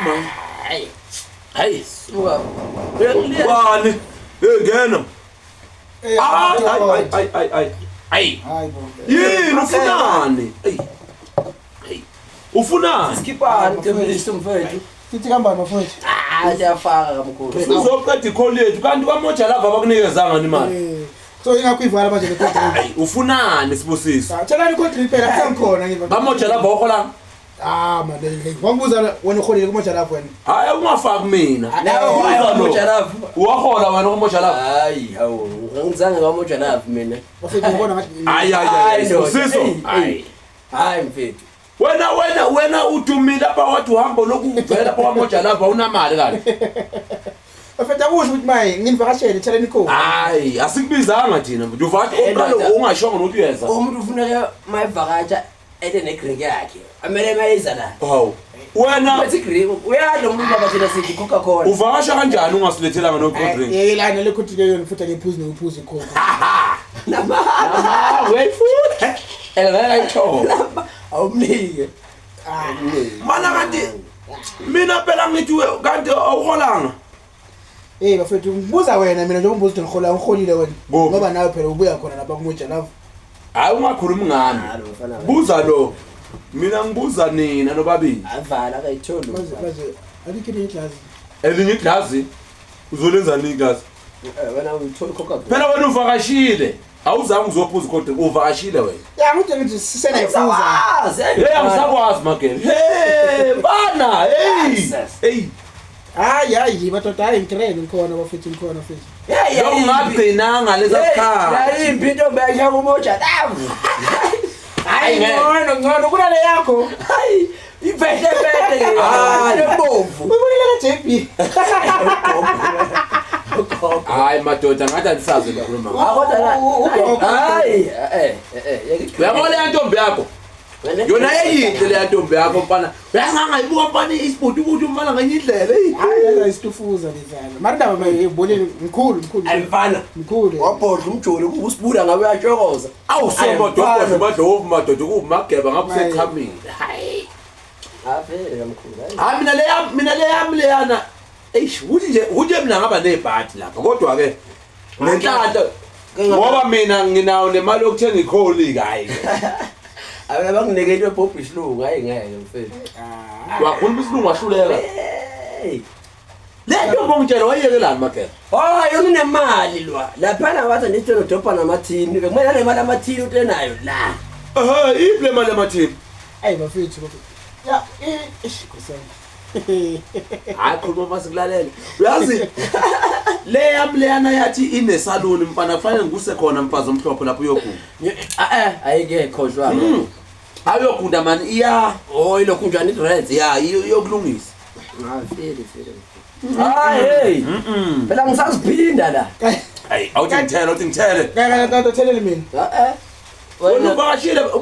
manje. Hayi. Hayi. Suka. Uyangiliya. Bani? Hey ngena. Eh, Ay ay ay ay ay ay. Ay. Hayi bo. Yini ufunani? Ey. Hey. Ufunani? Skiphani Tembisa mfethu. Sithi kambani bafowethu? Ah, siyafaka kamkhulu. Uzoqeda ikholi yethu kanti kwaMoja Love abakunikezanga ni imali. So ingakho ivala manje le cold drink. Ay, ufunani Sibusiso? Ah, Tshelani i-cold drink phela kusangikhona ngiva. KwaMoja Love awuholanga? Ah man, hey, wangibuza wena uholile kuMoja Love wena. Hayi ungafaki mina. Nawe Buza lo. kwaMoja Love. Uwahola wena kwaMoja Love. Hayi, hawu, ngizange kwaMoja Love mina. Bafethu ngibona ngathi Hayi hayi hayi Hayi, ndoda. Sibusiso. Hey, Hayi. Hayi mfethu. Wena udumile lapha wathi uhamba lokhu uvela lapha kwaMoja Love awunamali kanti. Bafethu akusho ukuthi maye nginivakashele tshelani ikholi. Hayi, asikubizanga thina mfethu. Uvathi Eh, uqale ndoda. ungashongo nokuthi uyeza. Umuntu ufuneka mayivakatsha ete ne-drink yakhe. Amele mayiza la. Hawu. Wena Bathi drink, uyadla umuntu baba thina sithi Coca-Cola. uvakasha kanjani ungasilethelanga no cold drink? Yeyelana le cold drink yona futhi angiphuzi nokuphuza ikholi. Nama. Ah, wait futhi. Ela ayithola. Awumnike. Ah, Mana kanti mina phela ngithi kanti awuholanga. Hey bafethu ngibuza wena mina njengoba ubuza ukuthi ngihola uholile wena. Kuphi? Ngoba nawe phela ubuya khona lapha kuMoja Love. Hayi ungakhulumi ngami. Hayi, lo mfana. Buza lo. Mina ngibuza nina nobabili. Avala akayitholi. Manje manje alikho iglass. Elinye iglazi uzolenzani iglazi? Wena uyithola Coca-Cola. Phela wena uvakashile. Awuzange uzophuza cold drink, uvakashile wena. Ya ngithe ngithi sisenayifuza. Asawazi. Hey angisakwazi magele. Hey bana, hey. Hey. Hayi hayi madoda hayi ngitrain ngikhona bafethu ngikhona bafethu. Hey, Lo ungagcinanga leza sikhathi. Yayimbi intombi yakhe kuMoja Love. Hayi ngeke. ngcono ngcono kunale yakho. Hayi, iphethe phethe. Hayi. Ebomvu. Uyibonile ka JB. Ugogo. Hayi madoda ngathi andisazi ngikhuluma. Ah, kodwa la. Ugogo. Hayi, eh eh eh. Uyabona leya ntombi yakho? Yona yeyinhle leya ntombi yakho mfana. Uyangangayibuka mfana isibhuti mfana ngenye indlela. Hey. Hayi yaza isitufuza lezana. Mara ndaba mayibonile mkhulu mkhulu. Ayimfana. Mkhulu. Wabhodla umjoli kusibuda ngabe uyatshokoza. Awu somadoda madlovu madoda kuwumageba ngabe Hayi. usechamile. Hayi. Avele kamkhulu. Hayi. Hayi mina leya mina leyami leyana. Eish, ukuthi nje ukuthi mina ngaba nebhadi lapha kodwa ke nenhlanhla ngoba mina nginawo nemali yokuthenga ikholi hayi. Abana banginike into ebhobha isilungu hayi ngeke mfethu. Ah. Wakhuluma isilungu wahluleka. Hey. Le ntombi ongitshela wayekelani mageba? Oh, yona unemali lwa. Laphana wathi ndithi udobha namathini. Bekumele le mali amathini utenayo la. Ehhe, iphi le mali emathini? Hayi bafethu bafethu. Ya, ish kusana. Hayi khuluma masikulalela. Uyazi le yami leyana yathi inesaluni mfana kufanele ngikuse khona mfazi omhlophe lapho uyogunda. Eh, ayike khohlwa. Hayi uyogunda mani iya Oh, ilokhu njani i-dreads? ya iyokulungisa. Ah, fele fele. Hayi hey. Phela ngisaziphinda la. Hayi awuthi ngithele awuthi ngithele. Kaya kaya thelele mina. Eh eh. Wena uvakashile